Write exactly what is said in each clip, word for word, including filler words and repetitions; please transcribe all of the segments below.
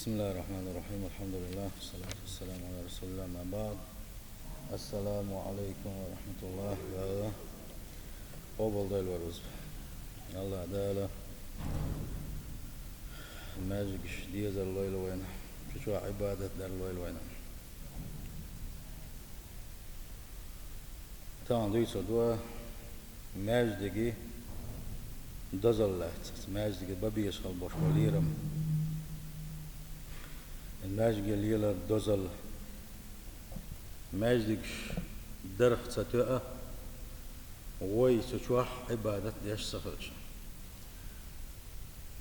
بسم الله الرحمن الرحيم. الحمد لله، والصلاة والسلام على رسول الله، أما بعد. السلام عليكم ورحمة الله. Къобалдойла вай рузба. Аллахӏ Дала маьждигаш дезар лойла вайна, цу чу Ӏибадат дар лойла вайна. Тахан дуьйцур ду маьждиге дозалла лаьцна, маьждиге бан безаш хила болаш бола лерам. Маьждиге лелар дозалла. Маьждигаш дарах ца тоъа, вай цу чохь Ӏибадат деш ца хилча.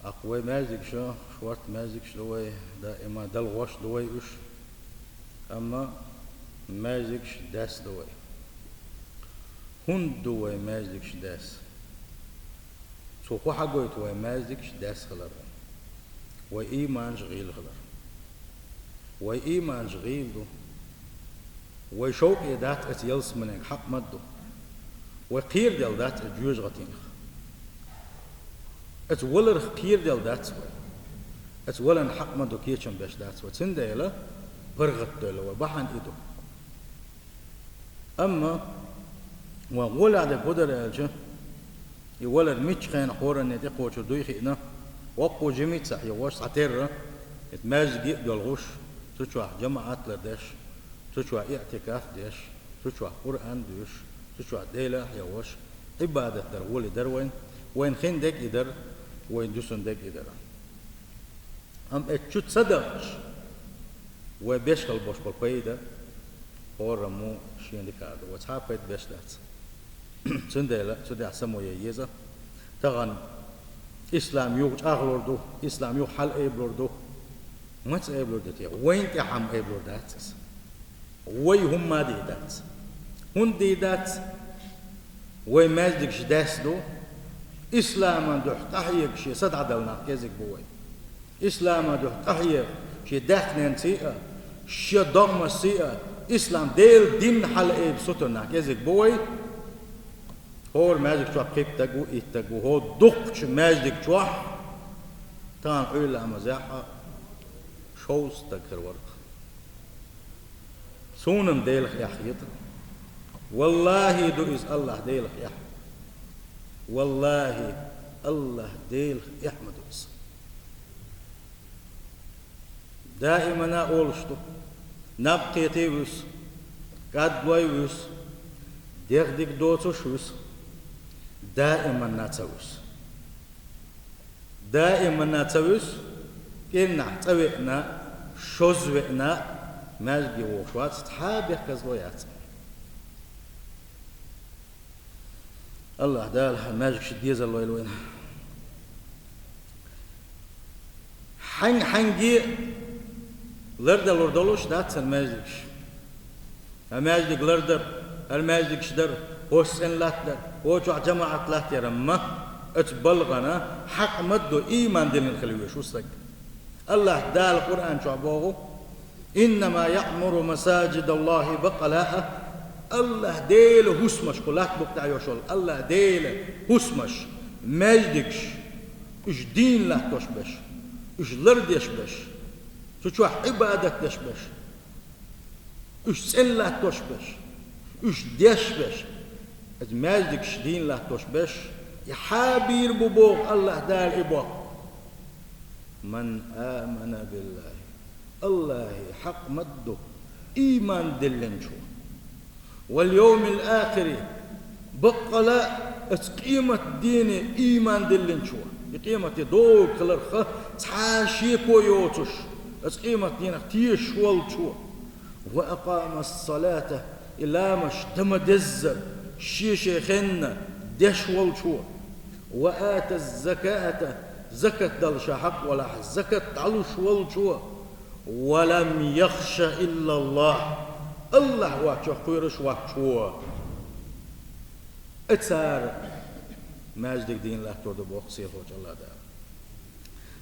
Аккха вай маьждигаш, шортта маьждигаш ду вай, даима Далла гӀош ду вай уьш. Амма маьждигаш даьсса ду вай. ХӀунда ду вай маьждигаш даьсса? Цо хӀун хьагойту вай маьждигаш даьсса хилар? Вай иманаш гӀийла хилар. Вай иманаш гӀийла ду. Вай шовкъе дац оцу ялсаманега, хьакъ ма ду. Вай кхераделла дац оцу жоьжахатинах. Оцу валарх кхераделла дац вай. Оцу валарна хьакъ ма ду, кечам беш дац вай. Цундела паргӀатдойла вай, бахьана и ду. Амма вайн гӀолехь дерг хӀун дара аьлча, и валар мичча хенахь хӀоранна тӀекхочур дуй хиъна, воккхо жимица а йогӀуш, цхьатерра, и маьждиге а доьлхуш, цу чохь жамаӀат лардеш, цу чохь иӀтикаф деш, цу чохь Къуръан доьшуш, цу чохь Делах а йогӀуш, Ӏибадат дар гӀоли дара вайн, вайн хин дерг и дара, вайн дуьсун дерг и дара. Амма эцу чу ца дахча, вай беш хила болаш болу пайда хӀораммо шен дика а ду, вай цхьа а пайда беш дац. Цундела цу тӀехь само ян еза. Тахана ислам юха чӀагӀлур ду, ислам юха хьалаайбалур ду. Маца айбалур ду те? Вайна тӀехь ма айбалур дац иза. Вай хӀумма а дийр дац. ХӀунда дийр дац? Вай маьждигаш даьсса ду, исламан дуьхьа къахьега шен са дӀадала нах кӀезиг бу вай. Исламан дуьхьа къахьега шен даьхненций а, шен догӀмашций а, ислам Делан дин хьалаайба сутара нах кӀезиг бу вай. ХӀора маьждиг чохь пхи стаг ву, итт стаг ву, хӀора дуккхачу маьждиг чохь тахана Ӏуьйра ламазехь а шовзткъа стаг хир вара-кх. Суна-м Делах эхь хета. Валлахи, ду иза АллахӀ Делах эхь. Валлахи, АллахӀ Делах эхь ма ду иза. Даимана олуш ду: наб кхетий вуьсу, кӀадлой вуьсу, дегӀ дика доцуш вуьсу, даимана ца вуьсу. Даимана ца вуьсу, кӀирнахь цӀа веана, шозза веана, маьждиге вогӀуш вац, цхьа а бехказло яц. АллахӀ Дала хьан маьждигаш дезар лойла вайна. Хьаьнга-хьаьнге лардалур долуш дац хӀара маьждигаш. ХӀара маьждиг лардар, хӀара маьждигаш дар, хӀокху цӀена латтадар, хӀокху чохь жамаӀат латтаяр ма, оцу балгӀана хьакъ ма ду, ийман диллина хила везаш ву стаг. АллахӀ Дала Къуръан чохь боху: «Иннама яъмуру масаджидаллахӀи бакъалаъ». АллахӀ Делан хӀусамаш, кху латта букъ тӀехь йолуш йолу АллахӀ Делан хӀусамаш, маьждигаш, уьш дийна латтош берш, уьш лардеш берш, цу чохь Ӏибадат деш берш, уьш цӀена латтош берш, уьш деш берш, оцу маьждигаш дийна латтош берш, и хьан бийр бу боху АллахӀ Дала и боху? «Ман амана биллахӀи», АллахӀе хьакъ ма ду, ийман диллинчо, «вал йовмил ахири», баккъала а оцу къемат дене ийман диллинчо, и къемат де догӀур хиларх цхьа а шеко йоцуш, оцу къемат дийнах тешаш волчо, «ва акъамас салата», и ламаш тама дезза, шен-шен хенна деш волчо, «ва атаз заката», закат дала ша хьакъ валахь, закат дӀалуш волчо, «ва лам яхша иллаллахӀ», АллахӀ воцчух кхоьруш воцчо. И цара маьждиг дийна латтор ду боху сийлахьчу АллахӀ Дала.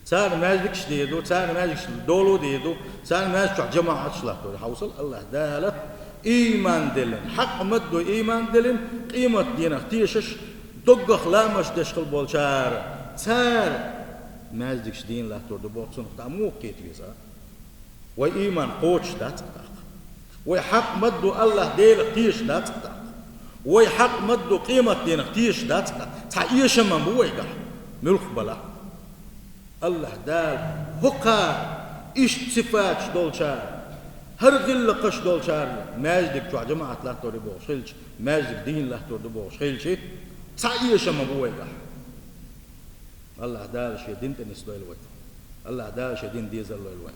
Цара маьждигаш дийр ду, цара маьждигаш долу дийр ду, цара маьждиг чохь жамаӀаташ латтор ду. Хьовсал, АллахӀ Дала ийман диллина, хьакъ ма ду, ийман диллина, къемат дийнах тешаш, доггах ламаш деш хила болчара, цара маьждигаш дийна латтор ду боху, цунах тӀаккха муха кхета веза? Вай ийман кхочуш дац-кх тӀаккха. Вай хьакъ ма-дду АллахӀ Делах тешаш дац-кх тӀаккха. Вай хьакъ ма-дду къематденах тешаш дац-кх тӀаккха. Цхьа эшам ма бу вайгахь, муьлхха балахь. АллахӀ Дала хӀокхара, иштта сифаташ долчара, хӀара гӀиллакхаш долчара маьждиг чохь жамаӀат латтор ю бохуш хилча, маьждиг дийна латтор ду бохуш хилча, цхьа эшам ма бу вайгахь. АллахӀ Дала Шен дин тӀе нисдойла вай. АллахӀ Дала Шен дин дезар лойла вай.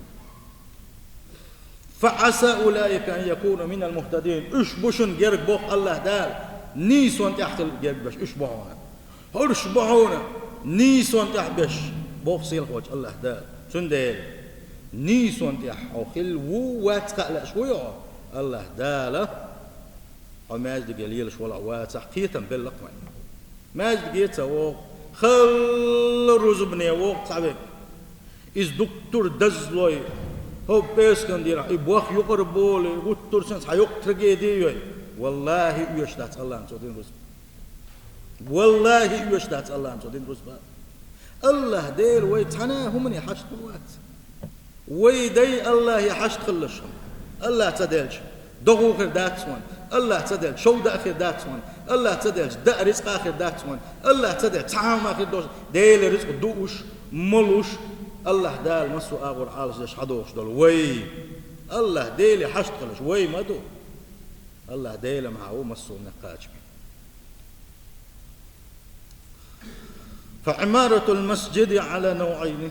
«فعسى أولئك أن يكونوا من المهتدين». Уьш бу шуна герга боху АллахӀ Дала, нийсонна тӀехь хила герга беш, уьш бу хьуна. ХӀорш бу хьуна, нийсонна тӀехь беш, боху сийлахьчу АллахӀ Дала. Цундела нийсонна тӀехь хьо хилла ву, вац кхаъ лаьаш вуй хьо? АллахӀ Дала хьо маьждиге лелаш валахь вацахь, кхетам белла-кх вайна. Маьждиге ца вогӀу, халла рузбане вогӀу цхьа верг. Иза дуккха тур дазлой, хӀокху пӀераскан дийнахь и бох юкъара болий, гуттар санна цхьа йоккха трагеди йой. ВаллахӀи, оьшуш дац АллахӀна цу динан рузба. ВаллахӀи, оьшуш дац АллахӀна цу динан рузба. АллахӀ Дела вай цхьана а хӀумане хьашт хир вац. Вай дай АллахӀе хьашт хилалаш хьуна. АллахӀ ца делча, догӀа хир дац хьуна. АллахӀ ца делча, шовда а хир дац хьуна. АллахӀ ца делча, даа рицкъа а хир дац хьуна. АллахӀ ца делча, цхьа хӀума а хир доцуш, Делан рицкъа дууш, молуш, АллахӀ Дала массо а агӀор Ӏалашдеш хьадохуш долу вай. АллахӀ Деле хьашт хилалаш вай ма ду. АллахӀ Дела махьа ву массо а некъ кхачаме. «فعمارة المسجد على نوعين».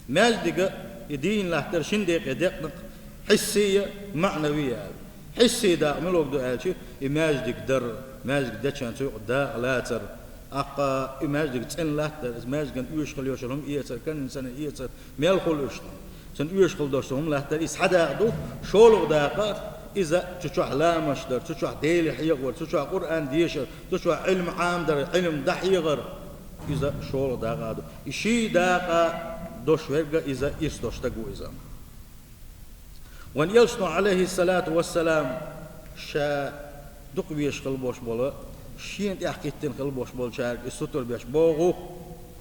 Маьждига и дийна латтар шина декъе декъна-кх: хьиссийя, маънавийя аьлла. Хьиссий дакъа муьлхарг ду аьлча, и маьждиг дар, маьждиг дечарна цу юкъа дакъа лацар. ТӀаккха и маьждиг цӀена латтар, иза маьждиган оьшуш хила йолуш йолу хӀума эцар, канна санна эцар, мел хуьлу уьш. Цуьнан оьшуш хила долуш хӀума латтар, иза цхьа дакъа ду, шолгӀа дакъа, иза цу чохь ламазаш дар, цу чохь Деле хьехавар, цу чохь Къуръан дешар, цу чохь Ӏилма Ӏамадар, Ӏилма дӀахьехар, иза шолгӀа дакъа ду. И ши дакъа долуш верг иза ирс долуш стаг ву иза. Вайн Элчано, Ӏалайхиссалату вассалам, ша дукха везаш хила болуш болу, шена тӀехь кхиттина хила болуш болчаьрга и сутара беш боху: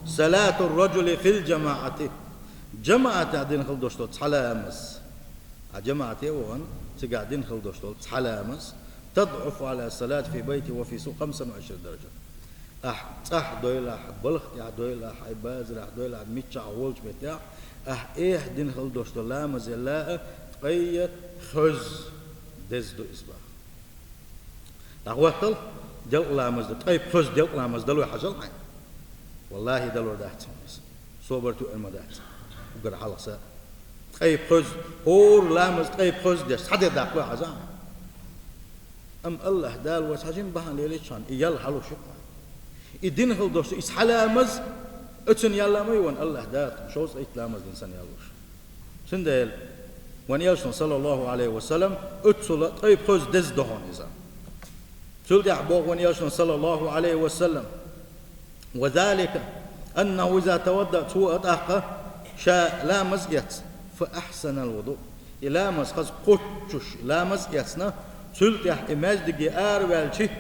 «صلاة الرجل في الجماعة». ЖамаӀатехь дина хила долуш долу цхьа ламаз. Ахь жамаӀате а вахана, цигахь дина хила долуш долу цхьа ламаз: «تضعف على الصلاة في بيته وفي سوقه خمسا وعشرين درجة». Ахь цӀахь дойлахь, балха тӀехь дойлахь, хьайн базарахь дойлахь, миччахь волчу меттехь, ахь эхь дина хила долуш долу ламазе лаа ткъе кхузза деза ду иза боху. ДӀахӀоттал, делкъа ламаз дан, ткъе кхузза делкъа ламаз далой хьажал хьайна. ВаллахӀи, далор дац хьуна иза. Собар тоьар ма дац. Уггар хьалха са. Ткъе кхузза, хӀора ламаз ткъе кхузза деш, цхьа де даккхалой хьажа хьайна. Амма АллахӀ Дала вайца хьажин бахьана лелийчхьана, и ял хьалуш ю-кх. И дина хила долуш, иза хьаламаз, оцун ял а ма ю вайн АллахӀ Дала, шовзткъе итт ламаз дина санна ял луш. Цундела вайн Элчано, саллаллаху Ӏалайхи ва саллам, оццула ткъе кхузза деза дохуна иза. Цул тӀаьхьа боху вайн Элчано, саллаллаху Ӏалайхи ва саллам: «وذلك أنه إذا توضأ», цо а тӀаккха ша ламаз эцна, «فأحسن الوضوء», и ламаз хаза кхоччуш ламаз эцна, цул тӀаьхьа и маьждиге араваьлча,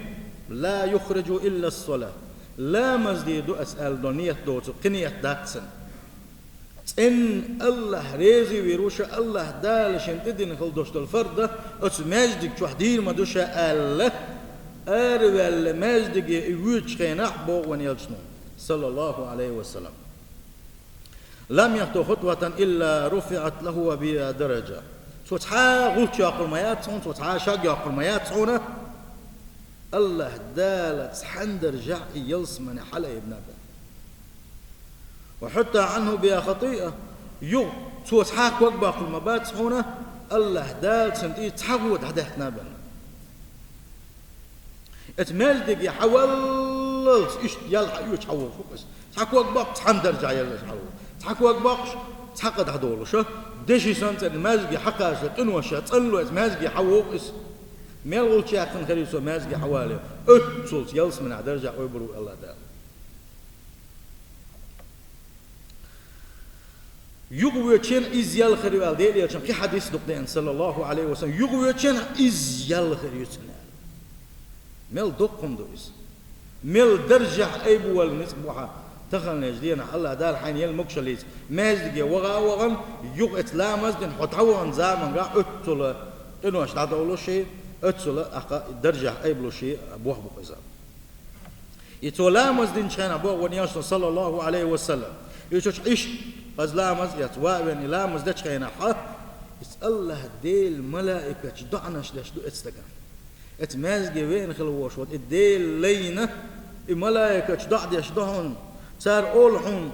«لا يخرج إلا الصلاة», ламаз дийр ду ас аьлла долу ният доцург, кхин ният дац цуьнан. ЦӀенна АллахӀ реза вийр ву ша, АллахӀ Дала шена тӀедина хила долуш долу фарда оцу маьждиг чохь дийр ма ду ша аьлла, араваьлла маьждиге и воьдучу хенахь, боху вайн Элчано, саллаллаху Ӏалайхи ва саллам: «لم يخط خطوة إلا رفعت له بها درجة». Цо цхьа а гӀулч йоккхур ма яц хьуна, цо цхьа а шаг йоккхур ма яц хьуна, АллахӀ Дала цхьана даржехь и ялсамане хьалаайбина бен. «وحطت عنه بها خطيئة», юха цо цхьа а ког боккхур ма бац хьуна, АллахӀ Дала цунна тӀе цхьа гӀо дӀадаьккхина бен. Оцу маьждиге хьаваллалц иштта ял хьаоьцуш хьавогӀуш ву иза. Цхьа ког боккхуш, цхьана даржехь яьлларш хьалаву. Цхьа ког боккхуш, цхьа къа дӀадолуш. Деши санна цӀена маьждиге хьакхачале, къинош цӀанлой, оцу маьждиге хьавогӀу иза. Мел гӀулч яьккхина хир ю цо маьждиге хьавале, оццулц ялсаманехь даржехь ойбур ву АллахӀ Дала. Юхавоьдучу хенахь изза ял хир ю аьлла, Делан Элчано кхин хьадис дукха деана, саллаллаху Ӏалайхи ва саллам, юхавоьдучу хенахь изза ял хир ю цуьнан аьлла. Мел доккха хӀума ду иза. Мел даржехь айбувалла ницкъ бу хьан, Таханлерчу дийнахь АллахӀ Дала хьайна елла могушаллица маьждиге ваха а вахана, юха эцу ламаз дина хьо дӀавахана заманга оццула къинош дӀадовлуш и, оццула ахьа даржехь айбалуш и бохь бу-кх иза. И цо ламаз динчу хенахь боху вайн Элчано, саллаллаху Ӏалайхи ва саллам, и чу Ӏийш, хаза ламаз эцна, ван а вен и ламаз дечу хенахь, иза АллахӀ Делан малаикаташ доӀанаш деш ду эцу стагана. Эцу маьждиге веана хила волуш волу и Делан лайна, и малаикаташ доӀа деш ду хьуна. Цара олу хьуна: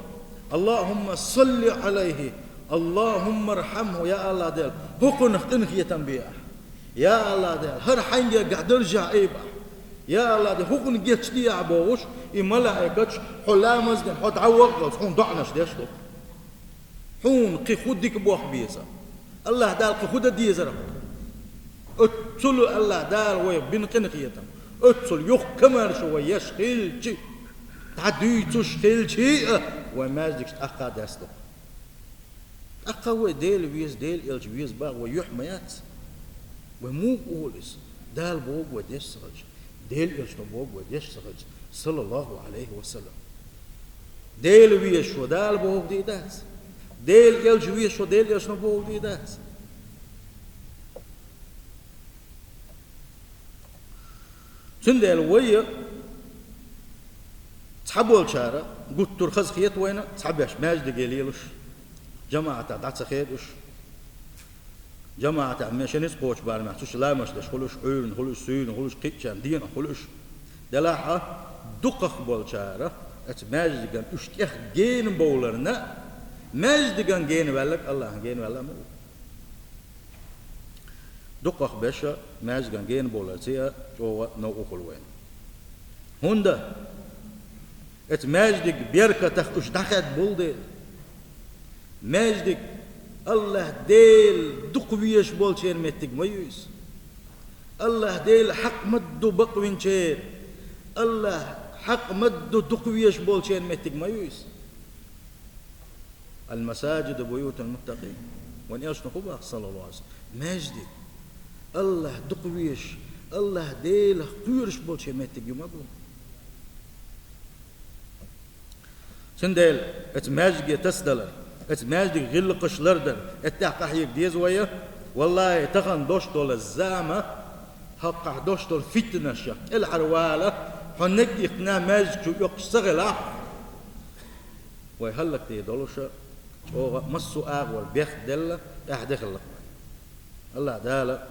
«Аллахумма салли Ӏалайхи, Аллахумма рхьамху, я АллахӀ Дела, хӀокхунах къинхетам бе ахь. Я АллахӀ Дела, хӀара хьайн гергахь даржехь айба ахь. Я АллахӀ Дела, хӀокхунна гечдехьа», — бохуш, и малаикаташ хьо ламаз дина, хьо дӀаваххалц хьуна доӀанаш деш ду. Хьуна кхин хӀун дика боху беза? АллахӀ Дала кхин хӀун дан дезара хьуна? Оццул АллахӀ Дала вайх бина къинхетам, оццул юха комаьрша вай еш хилча, дӀадуьйцуш хилчий а, вай маьждигаш тӀаккха а десталу. ТӀаккха вай Дела веза, Делан Элча веза боху вай юьхь ма яц. Вай муха олу иза? Дала боху вай деш ца хилча, Делан Элчано боху вай деш ца хилча, саллаллаху Ӏалайхи ва саллам. Дела везаш ву Дала бохург дийр дац. Делан Элча везаш ву Делан Элчано бохург дийр дац. Цундела вай а цхьаболчара гуттар а хазахета вайна цхьаберш маьждиге лелош, жамаӀатах дӀа ца хедуш, жамаӀатехь мешан ницкъ кхочу барамехь цу чу ламазаш деш хуьлуш, Ӏуьйранна хуьлуш, суьйранна хуьлуш, кхиъчарна денахь хуьлуш. Делахь а дукхахболчара оцу маьждиган уьш тӀех гена бовларна, маьждиган гена ваьлларг АллахӀан гена ваьлла ма ву. Дукхахберш маьждиган гена бовларца а чӀогӀа новкъа хуьлу вайна. ХӀунда? Эцу маьждиг беркатах уьш дӀахаьдда болу дела. Маьждиг АллахӀ Дела дукха везаш болчеран меттиг ма ю иза. АллахӀ Дела хьакъ ма-дду бакъвинчеран, АллахӀ хьакъ ма-дду дукха везаш болчеран меттиг ма ю иза. Ал-масаджиду буютул муттакъин. Вайн Элчано хӀун боху, саллаллаху Ӏалайхи ва саллам? Маьждиг АллахӀ дукха везаш, АллахӀ Делах кхоьруш болчеран меттиг ю ма бу. Цундела оцу маьждиге тасадалар, оцу маьждиган гӀиллакхаш лардар, эттехь къахьега деза вай. Валлахи, тахана дош долу зама, хӀокхахь дош долу фитнаш кӀелхьарвала, хьо ниг иккхина маьждиг чу оьккхуш ца хилахь, вай хӀаллакде долуш чӀогӀа массо а агӀор бехк делла, тӀаьхьа де хилла-кх вай. АллахӀ Дала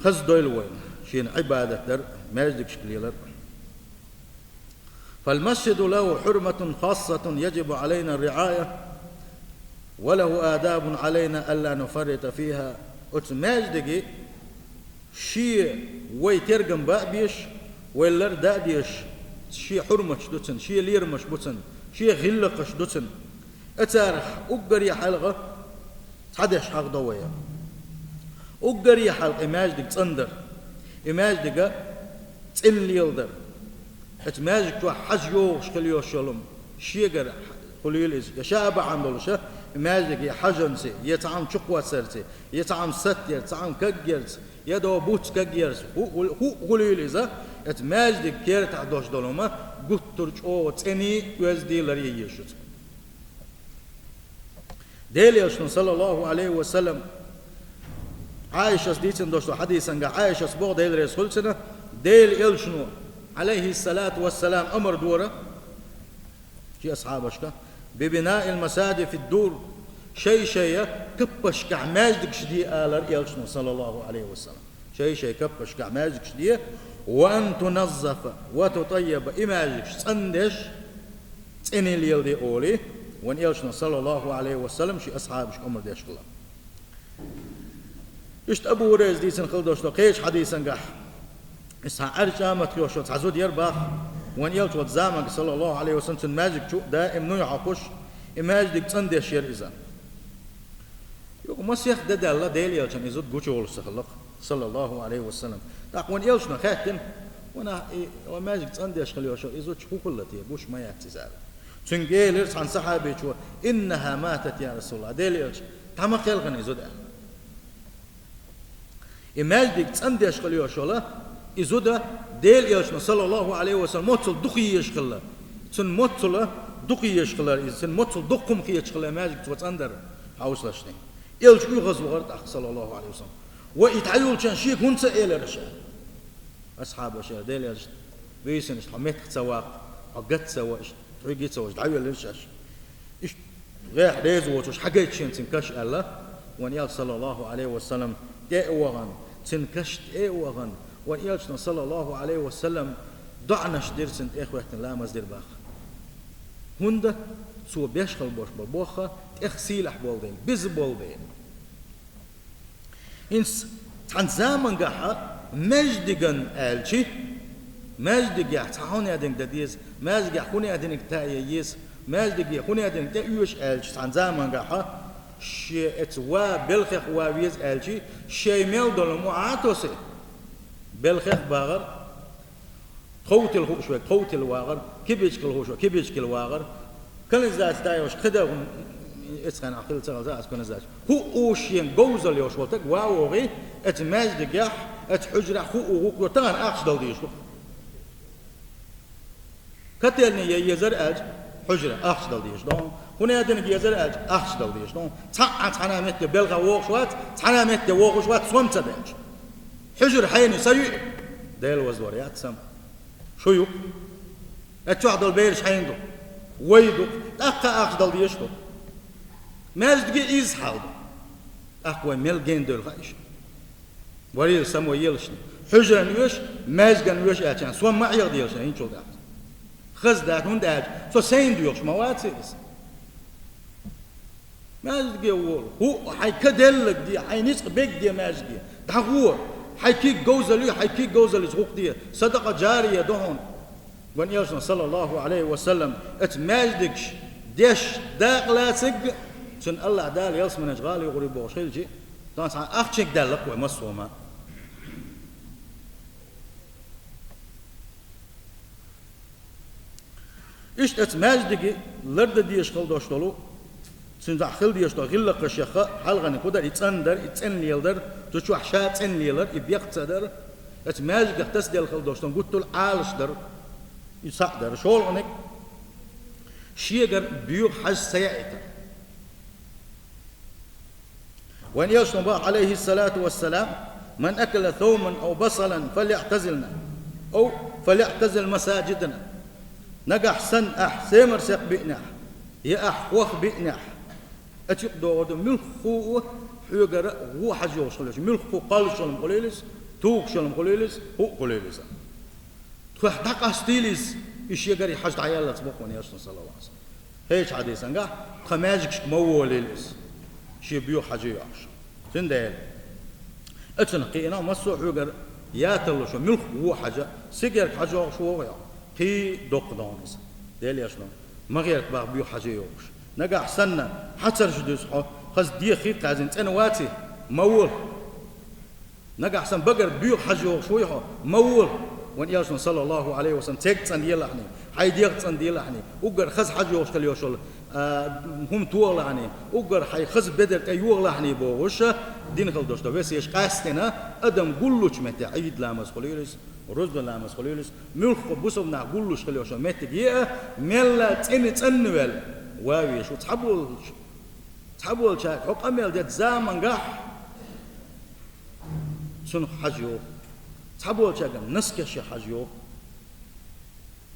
хаза дойла вайна Шена Ӏибадат дар, маьждигашка лелар. فالمسجد له حرمة خاصة يجب علينا الرعاية، وله آداب علينا ألا نفرط فيها. Оцу маьждиге шен вай тергам бан а безаш, вай лардан а дезаш, шен хьурматаш ду цуьнан, шен лерамаш бу цуьнан, шен гӀиллакхаш ду цуьнан. Оцарах уггаре хьалха цхьа деш хьахдо вай. Уггаре хьалха и маьждиг цӀандар, и маьждига цӀена леладар. Оцу маьждиг чохь хьажа йогӀуш хила йолуш йолу хӀума шегара хуьлийла иза, я ша а бахьана долуш, и маьждиг я хьажанца, я цхьа хӀума чукхоссарца, я цхьа хӀума сатъярца, цхьа хӀума кагъярца, я догӀу буц кагъярца, хӀу, хӀу, хӀу хуьлийла иза, оцу маьждиг кертахь долуш долу хӀума гуттар а чӀогӀа цӀений, оьздий ларъян езаш ю цо. Делан Элчано, саллаллаху Ӏалайхи ва саллам, Ӏайшас дийцина долуш долу хьадисангахь, Ӏайшас боху, Дела реза хуьлда цунна, Делан Элчано, Ӏалайхиссалату вассалам, амар дора шен асхьабашка: «Бибинаил масаджиди фид-дур», шай-шайн каппашкахь маьждигаш де алара Элчано, саллаллаху Ӏалайхи ва саллам. Шай-шайн каппашкахь маьждигаш де, «ва ан туназзафа ва тутаййаба», и маьждигаш цӀандеш, цӀена леладе олий, вайн Элчано, саллаллаху Ӏалайхи ва саллам, шен асхьабашка амар деш хилла. Иштта Абу ХӀурайрас дийцина хила долуш долу кхечу хьадисангахь, иза цхьа Ӏаьржа чӀамат йолуш йолу цхьа зуда яра боху, вайн Элча волчу заманга, саллаллаху Ӏалайхи ва саллам, цуьнан маьждиг чу даим нуй хьокхуш, и маьждиг цӀандеш яра иза. Юха масех де даьлла, Делан Элчанна и зуда гучуволуш ца хилла-кх, саллаллаху Ӏалайхи ва саллам. ТӀаккха вайн Элчано хаьттина: «Ванах, и, вайн маьждиг цӀандеш хила йолуш йолу и зуда хӀун хилла те, гуш ма яц иза?» — аьлла. Цуьнга элира цхьана сахьабичо: «Иннаха матат, я Расулаллах, Делан Элча, дӀа ма кхелхина и зуда», — аьлла. И маьждиг цӀандеш хила йолуш йолу и зуда Делан Элчано, саллаллаху Ӏалайхи ва саллам, моццул дукха езаш хилла. Цунна моццул дукха езаш хилар иза, цунна моццул дукха хӀума хеташ хилар маьждиг цо цӀандар хьовсалаш дин. Элча уьгӀаз вахар тӀаккха, саллаллаху Ӏалайхи ва саллам. Ва и тхьаюлчан шега хӀунда ца элира ша? Асхьабаша, Делан Элча, вийсанаш, хьо меттах ца ваккха, хьо гат ца вааш, хьуьги ца вааш, дӀавеллира шаьш. Иштта гӀехь реза воцуш хьагайта шен цин каш аьлла, ван Элча, саллаллаху Ӏалайхи ва саллам, тӀе а вахана, цин каш тӀе а вахана, ван Элчана, саллаллаху Ӏалайхи ва саллам, доӀанаш дира цин тӀе а хӀоьттина, ламаз дира баха. ХӀунда цо беш хила бош бо бохха, тӀех сийлахь болу дела, беза болу дела. ХӀинца цхьана замангахьа маьждиган аьлчи, маьждигехь цхьа хӀунединг дан деза, маьждигехь хӀунединг тае еза, маьждиге хӀунединг тӀе оьшу аьлчи цхьана замангахьа, шен эца ва, белхех ва веза аьлчи, шей мел долу муӀа а тосе, белхех багӀар, тховтил хууш верг тховтил вагӀар, кибичкал хууш верг кибичкал вагӀар, канализаци тайош кхида хӀума, эцхьана хила ца хилча, аса канализаци. ХӀуъу шен говзал йолуш волу таг ва вогӀий, эца маьждигехь, эца хьуьжрахь хӀуъу гӀукъо тахана ахча дала дезаш ду. Котельный е езар аьлча, хьуьжра ахча дала дезаш ду. ХӀунединиг езар аьлча, ахча дала дезаш ду. Цхьаъ цхьана метте белха вогӀуш вац, цхьана метте вогӀуш вац, сом ца баьлча. Хьуьжар хьайна са ю? Дела ваздор яц сам. Шу ю? Эццохь долу бераш хьайна ду? Вай ду. ТӀаккха ахча дала дезаш ду. Маьждиге иза хьал ду. ТӀаккха вай мел гена девлла хаьа иша. Варийла само елашна. Хьуьжаран оьш, маьждиган оьш аьлча, сом ма Ӏеха делаш, хӀинчул тӀаьхьа. Хаза дац, хӀунда аьлча, со сайна доьхуш ма вац иза. Маьждиге волу, хӀуъу хьайн ка деллаг де, хьайн ницкъ бег де маьждиге. ДӀагӀо, хьайн куьг говзаллий, хьайн куьг говзаллица гӀукъ де, садакъа джария ду хьуна. Ван Элчано, саллаллаху Ӏалайхи ва саллам, эца маьждигаш деш дакъа лацарг, цунна АллахӀ Дала ялсаманечу гӀала юкъарий бохуш хилчи, цхьана ахчаниг даьлла-кх вай массо а ма. Иштта эца маьждиге лардан дезаш хила долуш долу, цуьнан цхьа хила дезаш долу гӀиллакхашех хьалханиг хӀун дара, и цӀандар, и цӀена леладар, цу чохь ша цӀена лелар, и бекхам ца дар, эца маьждигах тасаделла хила долуш долу гуттар а Ӏалашдар, и цхьаъ дара. ШолгӀаниг, шегара боьха хьажа ца яийтар. Вайн Элчано боху, Ӏалайхиссалату вассалам: «Ман акала сауман ау басалан фалиътазилна, ау фалиътазил масаджидана». Нагахь санна ахь семарсекх биънехь, я ахь хох биънехь, ацукъ догӀу ду, муьлхха а хьоьгара гӀо хьажа йолуш хила йолуш, муьлхха а кхоллашалла хуьлийла иза, тухашалла хуьлийла иза, хӀуъа хуьлийла иза. Тхох дӀакъастийла иза, и шегара и хьажа дӀаяллалц боху вайн Элчано, саллаллаху Ӏалайхи ва саллам. ХӀеча хьадисангахь, тхан маьждигашка ма волийла иза, шен боьха хьажа йохуш. Цундела, оцунах кхиъна массо а хьоьгара яталлуш ву, муьлхха ву хьажа, сигарг хьажа йохуш вогӀу йо, кхин доккха догӀу иза. Делан Элчано ма гӀерта боху боьха хьажа йохуш. Нагахь санна хьацарш дуьсу хьо, хаза дехийта хьаьзина цӀена ваций, ма вола. Нагахь сан багара боьха хьажа йогӀуш вуй хьо, ма вола. Вайн Элчано, саллаллаху Ӏалайхи ва саллам, церг цӀанъелахьний, хьайн дегӀ цӀанъелахьний, уггар хаза хьажа йогӀуш хила йолуш йолу, а, хӀума тохалахьний, уггар хьайн хаза бедар тӀе йохалахьний бохуш, дина хила долуш ду весеташ къаьстина, адам гуллучу метте, Ӏийд ламаз хуьлийла иза, рузба ламаз хуьлийла иза, муьлхха бусалба нах гуллуш хила йолуш йолу меттиг е а, мелла цӀена цӀанвелла, ва везаш ву цхьаболчу, цхьаболчаьрга хьо къамел дечу замангахь, цунах хьажа йогӀу. Цхьаболчаьрга наскех шен хьажа йогӀу.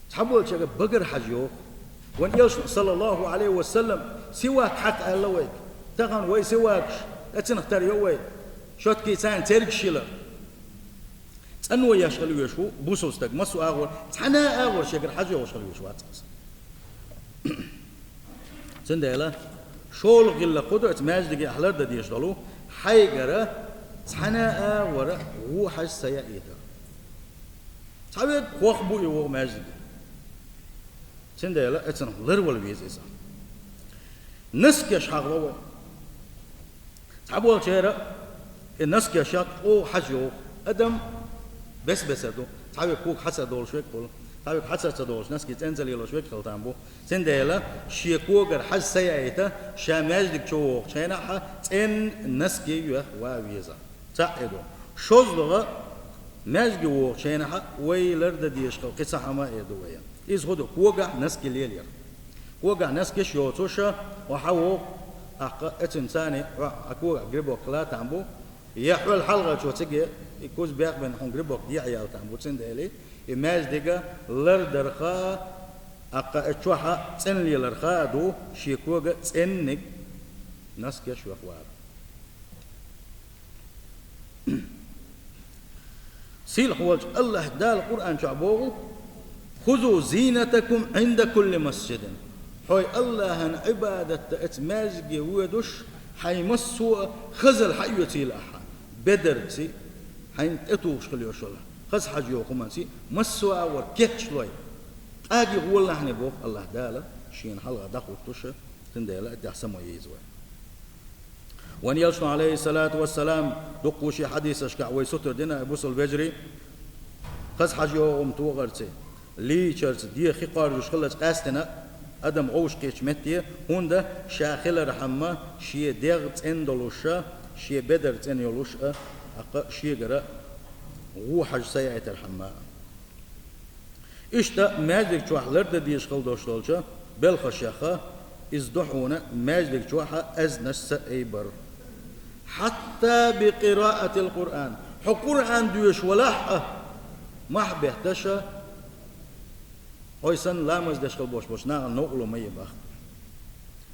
Цхьаболчаьрга багара хьажа йогӀу. Вайн Элчано, саллаллаху Ӏалайхи ва саллам, сивак хьакха аьлла вайга. Тахана вай сивакаш, эцнах тара йо вай. Шоткий царна цергаш йила. ЦӀанво еш хила везаш ву бусалба стаг, массо а агӀор, цхьана а агӀор шегара хьажа йогӀуш хила везаш вац иза. Цундела, шолгӀа гӀиллакх хӀун ду, оцу маьждиге ахь лардан дезаш долу, хьайгара цхьана а агӀора ву хьажа ца яийтар. Цхьаверг хох бу и вогӀу маьждиге. Цундела, оцунах ларвала веза иза. Наскеш хьахало вай. Цхьаболчеран и наскеш чӀогӀа хьажа йогӀу. Адам бес-бесар ду. Цхьаверг кога хьацар долуш верг хуьлу. Цхьаверг хьацар ца долуш, наски цӀена ца лелош верг хила там бу. Цундела шен когара хьажа ца яийта, ша маьждиг чу вогӀучу хенахь цӀена наски йоьхна ван веза. ЦаӀ и ду. ШозлагӀа, маьждиге вогӀучу хенахь вай лардан дезаш хила кхин цхьа хӀума а эр ду вайн. Иза хӀун ду, когахь носки лелаяр. Когахь носкаш йоцуш, хьо хьавогӀу, тӀаккха оцунца цхьана хьо а когахь грибок латам бу, я хьол хьалхарчо цига и куз бехбенна хьуна грибок дехьаялтам бу, цундела и маьждиг лардарх а, тӀаккха оцу чохь цӀена леларх а ду шен кога цӀенниг носкаш йохвар. Сийлахь волчу АллахӀ Дала Къуръан чохь боху: «Хузу зинатакум Ӏинда кулли масжидин». Хьой АллахӀан Ӏибадат дан оцу маьждиге воьдуш, хьайн массо а хазалла хьаоьцийла ахьа, бедарций, хьайна тӀетухуш хила йолуш йолу хаза хьажа йоху хӀуманций, массо а агӀор кечлой. ТӀаги гӀолахьне боху АллахӀ Дала, шена хьалха дӀахӀуттуш, цундела тӀехь само йийза вай. Вайн элчано, Ӏалайхиссалату вассалам, дуккха шен хьадисашкахь вай сутара дина, бусалба вежарий, хаза хьажа йогӀу хӀума тохарций, лийчарца, ден хи кхоржуш хиларца къаьстина адам гӀовш кхечу метте, хӀунда ша хилархьама шен дегӀ цӀена долуш а, шен бедар цӀена йолуш а, тӀаккха шегара гӀо хьажа ца яйтархьама. Иштта маьждиг чохь лардан дезаш хила долуш долчу белхашех иза ду хьуна маьждиг чохь аьзнаш ца айбар. Хьатта би къираатил Къуръан. Хьо Къуръан доьшуш валахь а, мохь бетташ а, хьой санна ламаз деш хила болуш болчу нахана новкъарло ма е боху.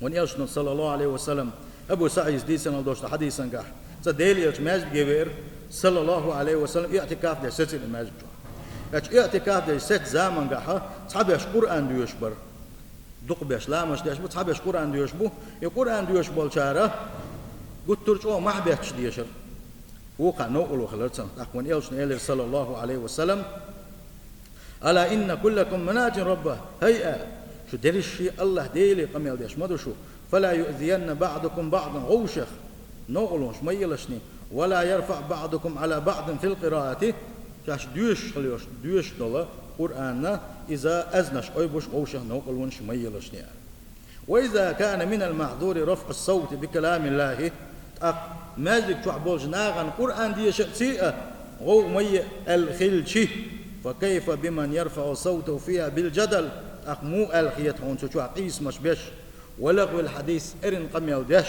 Вайн элчано, саллаллаху Ӏалайхи ва саллам, Абу СаӀида дийцина долчу хьадисангахь, цкъа Делан элча маьждиге веара, саллаллаху Ӏалайхи ва саллам, иътикаф деш сецира маьждиг чохь. Оцу иътикаф деш сецчу замангахь цхьаберш Къуръан доьшуш бара. Дукхахберш ламазаш деш бу, цхьаберш Къуръан доьшуш бу. И Къуръан доьшуш болчара гуттар а чӀогӀа мохь бетташ дешара. Вукхо новкъарло хилира цунах. ТӀаккха вайн элчано элира, саллаллаху Ӏалайхи ва саллам: «Ала инна куллакум мунадин раббаху». ХӀай, а, шу дерриш а АллахӀ Деле къамел деш ма ду шу. «Фала юъзиянна баӀдукум баӀдан», гӀовшех новкъарлонаш ма елашний. «Вала ярфаъ баӀдукум Ӏала баӀдин фил къираати». Шаьш доьшуш хила йолуш, доьшуш долу Къуръанна иза аьзнаш айбуш, гӀовшех новкъарлонаш ма елашний. «Ва иза кана минал махьзури рафӀу савти би каламиллахи». ТӀаккха маьждиг чохь болчу нахана Къуръан дешарций а гӀовгӀа ма е аьлла хилча, «фа кайфа биман ярфаӀу савтаху фиха бил жадал». ТӀаккха муха аьлла хета хьуна цу чохь къийсамаш беш, «ва лагӀвил хьадис», эрна къамел деш,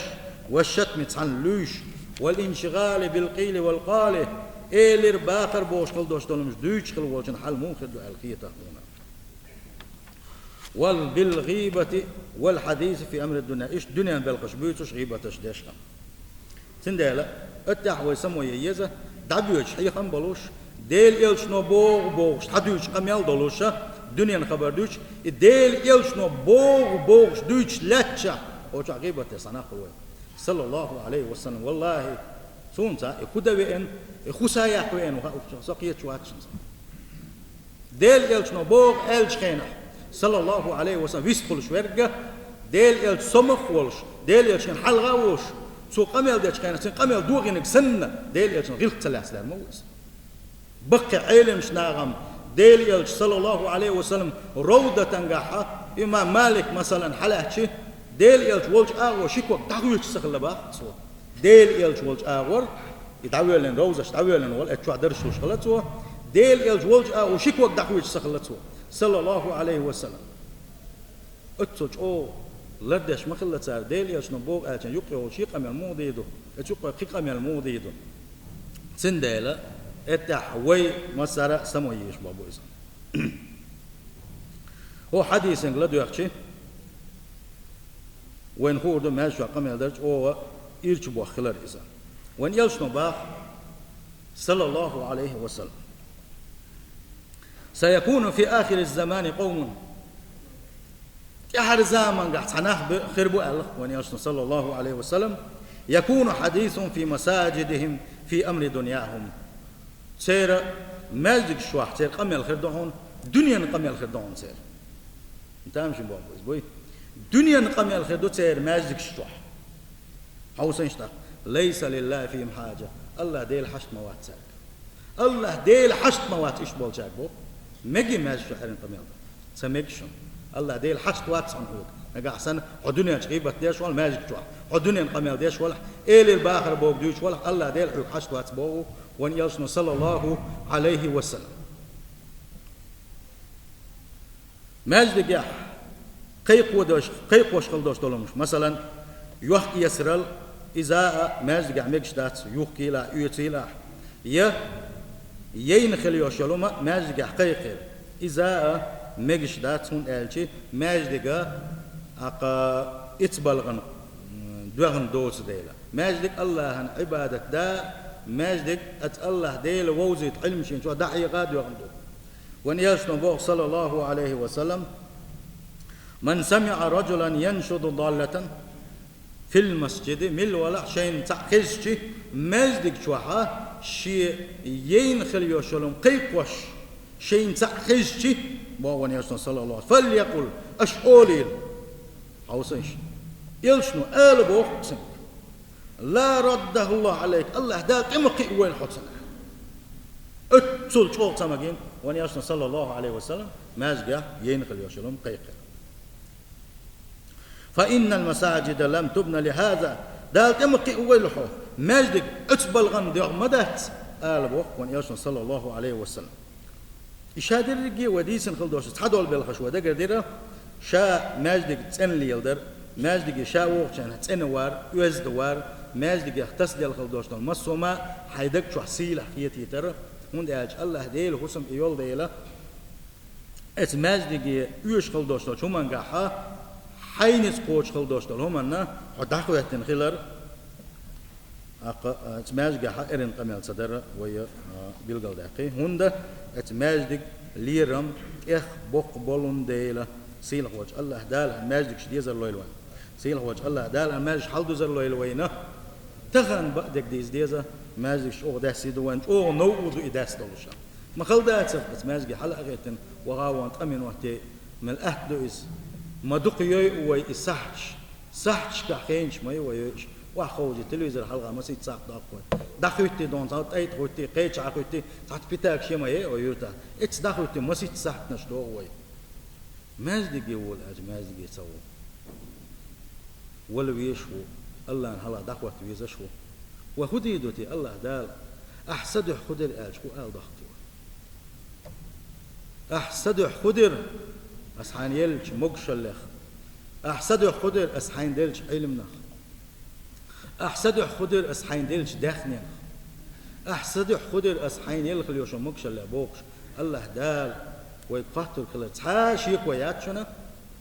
«ва шатми», цхьаьна луьйш, «вал иншигӀали бил къили вал къали», элира бахар бохуш хила долуш долу хӀумнаш дуьйцуш хила волчун хьал муха хир ду аьлла хета хьуна. «Вал бил гӀийбати вал хьадиси фи амри дунья». Иштта дуьненан белхаш буьйцуш, гӀийбаташ деш хилар. Цундела, оцу тӀехь вай само ян еза, дӀабоьдуш хьехам болуш, Делан элчано боху бохуш, схьадуьйцуш къамел долуш, дуьненан хабар дуьйцуш, и Делан элчано боху бохуш дуьйцуш лаьттачохь, оцу чохь гӀийбат деш цхьа нах хуьлу вайн. Саллаллаху Ӏалайхи ва саллам. Валлахи, суна ца, и хӀун дан веана, и хӀун са яккха веана, со кхеташ вац шуна. Делан элчано боху аьллачу хенахь, саллаллаху Ӏалайхи ва саллам, вистхуьлуш верг, Делан элча сомах а волуш, Делан элча шена хьалха а волуш, цо къамел дечу хенахь, цуьнан къамел дохийнарг санна, Делан элчанан гӀиллакх ца лаьцнарг ма ву иза. Баккхий Ӏеламчу нахана Делан элча, саллаллаху Ӏалайхи ва саллам, ровдатангахьа, имам Малик, масалан, хьалаьцча, Делан элча волчу агӀор ши ког дӀахоьцуш ца хилла боху цо. Делан элча волчу агӀор, и дӀавоьллина, ровзаш дӀавоьллина волу, оцу чохь дарш луш хилла цо, Делан элча волчу агӀор ши ког дӀахоьцуш ца хилла цо, саллаллаху Ӏалайхи ва саллам. Оццул чӀогӀа лардеш ма хилла цара, Делан элчано боху аьллачун юккъе волу ши къамел муха дийр ду, оцу юккъе кхин къамел муха дийр ду. Цундела, эттехь вай массара а само езаш боху иза. ХӀокху хьадисанга ладоьгӀча, вайна хуур ду, маьждиг чохь къамел дар чӀогӀа ирча боху хилар иза. Вайн элчано боху, саллаллаху Ӏалайхи ва саллам: «Саякуну фи ахириз-замани къавмун». ТӀаьхьара замангахь цхьа нах бе-, хир бу аьлла вайн элчано, саллаллаху Ӏалайхи ва саллам: «Якуну хьадисухум фи масаджидихим фи амри дуньяхум». Церан маьждигаш чохь церан къамел хир ду хьуна, дуьненан къамел хир ду хьуна церан. Тамашийна боху иза буй. Дуьненан къамел хир ду церан маьждигаш чохь. Хьовсийша тӀаккха. «Лайса лиллахи фихим хьаджа». АллахӀ Дела хьашт ма вац цаьрга. АллахӀ Дела хьашт ма вац иштта болчаьрга боху. Мегий маьждиг чохь эрна къамел дан? Ца мега шуна. АллахӀ Дела хьашт вац хьуна хьоьга. Нагахь санна хьо дуьнен чу гӀийбат деш волахь маьждиг чохь, хьо дуьненан къамел деш волахь, элира бахар бохург дуьйцуш волахь, АллахӀ Дела хьоьга хьашт вац боху вайн элчано, саллаллаху Ӏалайхи ва саллам. Маьждигехь кхайкхо дош, кхайкхош хила дош долу хӀумнаш, масалан, йохк-эсарал, иза а маьждигехь мегаш дац, юхкийла а, оьцийла а, я яйна хила йолуш йолу хӀума маьждигехь кхайкхийла, иза а мегаш дац, хӀунда аьлча маьждига аккха ицбалгӀан доьгӀна доцу дела. Маьждиг АллахӀан Ӏибадат да, маьждиг оцу АллахӀ Дела вовзийта Ӏилма шен чохь дӀахьеха доьгӀна ду. Вайн элчано боху, саллаллаху алейхи ва саллям: «Ман самиӀа раджулан яншуду даллатан фил масджиди», милла валахь шайна цхьаъ хезчи, маьждиг чохьа шен яйна хила йолуш йолу хӀума кхайкхош шайна цхьаъ хезчи, боху вайн элчано, саллаллаху, «фалякъул», аша олийла. Хьовсийша. Элчано ала боху цуьнга: «Ла раддахуллаху алейк», АллахӀ Дала тӀе ма кхиавойла хьо цунах. Оццул чӀогӀа ца магийна вайн элчано, саллаллаху алейхи ва саллям, маьждигехь яйна хила йолуш йолу хӀума кхайкхийла. «Фа иннал масаджида лам тубна ли хаза», Дала тӀе ма кхиавойла хьо, маьждиг оцу балгӀанна доьгӀна ма дац, ала боху вайн элчано, саллаллаху алейхи ва саллям. И ша дерриге а вай дийцина хила долуш цхьадолу белхаш вай дагардира, ша маьждиг цӀена леладар, маьждиге ша вогӀучарна цӀена вар, оьзда вар, маьждигех тасаделла хила долуш долу массо а хӀума хьайн даг чохь сийлахь хетийтар, хӀунда аьлча АллахӀ Дела хӀусам и йолу дела, оцу маьждиге оьшуш хила долуш долчу хӀумангахьа, хьайн ницкъ кхочуш хила долуш долу хӀуманна хьо дӀахӀоьттина хилар, Аккха, а, цу маьждигехь а эрна къамел ца дара вай, а, билгалдаьккхи. ХӀунда аьлча маьждиг лерам тӀех боккха болун дела, сийлахь волчу АллахӀ Дала маьждигаш дезар лойла вайн. Сийлахь волчу АллахӀ Дала маьждигаш хьалдузар лойла вайна. Тахана баа дерг дийца деза, маьждигаш чӀогӀа даьсса ду вайн, чӀогӀа новкъа ду и даьсса долуш. Ма хала дацара, аьлча маьждиге хьала а хӀиттина, ваха вон къамин ватте, мел атта ду иза. Ма дукха йой а вай и сахьташ. Сахьташкахь хенаш ма ю вай йойуш. Охьаховший телевизор хьалха масийтта сахьт доккху вай. ДӀахӀуьттий дона цхьа тӀайта хӀуьттий, кхечахьа хӀуьттий, цхьацца питага шен ма е а вай юьртахь. Эцца дӀахӀуьттий масийтта сахьтанаш догӀу вай. Маьждиге вола аьлча, маьждиге ца вогӀу. Вала везаш ву, АллахӀна хьалха дӀахӀотта везаш ву. Ва хӀун дийр ду те АллахӀ Дала? Ахь са дуьхьа хӀун дира аьлча, хӀун ала дохку те вай? Ахь са дуьхьа хӀун дира, аса хьайна еллачу могушаллех? Ахь са дуьхьа хӀун дира, аса хьайна деллачу Ӏилманах? Ахь са дуьхьа хӀун дира, аса хьайна деллачу даьхнех? Ахь са дуьхьа хӀун дира, аса хьайна елла хила йолчу могушаллех бохуш, АллахӀ Дала вайга хоттург хилар цхьа а шеко яц шуна,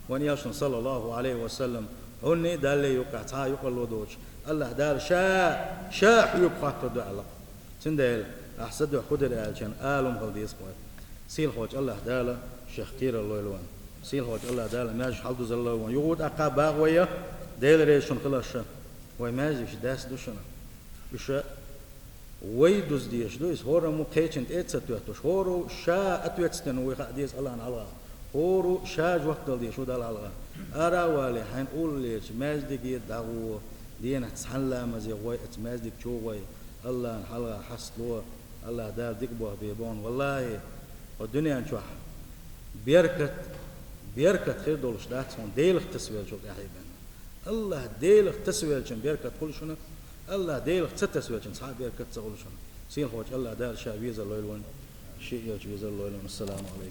вайн элчано, саллаллаху алейхи ва саллям, хьунний Даллий юккъехь цхьа а юкъарло доцуш, АллахӀ Дала ша, ша хьоьга хоттур ду аьлла. Цундела, ахь са дуьхьа хӀун дира аьллачун ала хӀума хила деза-кх вай. Сийлахь волчу АллахӀ Дала шех кхерар лойла вайн. Сийлахь волчу АллахӀ Дала маьждигаш хьалдузар лойла вайн. Юха а тӀаккха боху вай, Делан реза шуна хиларш, вай маьждигаш даьсса ду шуна. Уьш вай дуза дезаш ду, иза хӀораммо кхечун тӀе а ца тоьттуш, хӀоро ша ответственный вуй хаа деза АллахӀна хьалха. ХӀоро ша жоп дала дезаш ву Далла хьалха. Ара а валий, хьайна уллерчу маьждиге дӀагӀо, дийнахь цхьана ламазе гӀой, оцу маьждиг чу гӀой, АллахӀна хьалха хьастало, АллахӀ Дала дика болх бе бохна. ВаллахӀи, хӀокху дуьнен чохь беркат, беркат хир долуш дац хьуна Делах тасавеллачул тӀаьхье бен. АллахӀ Делах тасавеллачун беркат хуьлу шуна, АллахӀ Делах ца тасавеллачун цхьа а беркат ца хуьлу шуна. Сийлахь волчу АллахӀ Дала ша везар лойла вайн, шен элча везар лойла вайн. Ассаламу алейкум.